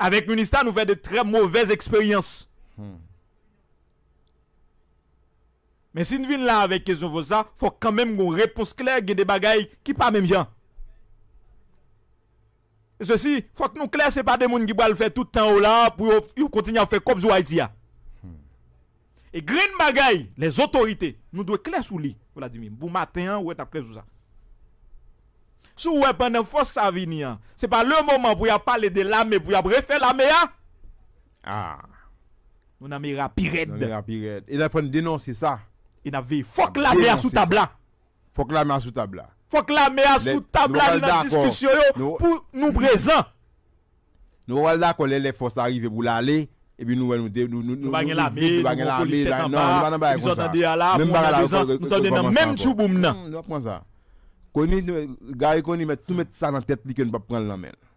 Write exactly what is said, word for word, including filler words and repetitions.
Avèk Minista, nou fè de trè movèz eksperyans. Men si n vin la avèk kesyon fòs sa, fòk kanmenm gon repons klè, gen de bagay ki pa menm jan. E sesi, fòk nou klè, se pa de moun ki pral fè tout tan yo la pou yo, yo kontinye ap fè kòb sou Ayiti a. E grenn bagay, lèzotorite, nou dwe klè sou li. Vladimir, pou maten an, ou wè n ap klè sou sa. Si w wè pandan fòs sa vini an, se pa le moman pou y ap pale de lame, pou y ap refè lame a. Ah, Nou nan mera pi rèd. Nan mera pi rèd. E la fò n denonse sa. E n ap veye. Fòk lame a sou tab la. Fòk lame a sou tab la. Fòk lame a sou tab la, li nan diskisyon yo pou nou prezan. Nou pa dakò lè lè fòs la rive pou l ale. Epi nou wè nou nou nou nou pa gen lame, nou pa gen lame, non, nou pa nan bagay konsa. Menm bagay la, nou tande nan menm tchouboum nan. Nou ap pran sa. Koni, Gary Koni met tou met sa nan tèt li ke nou pa pran l nan men l.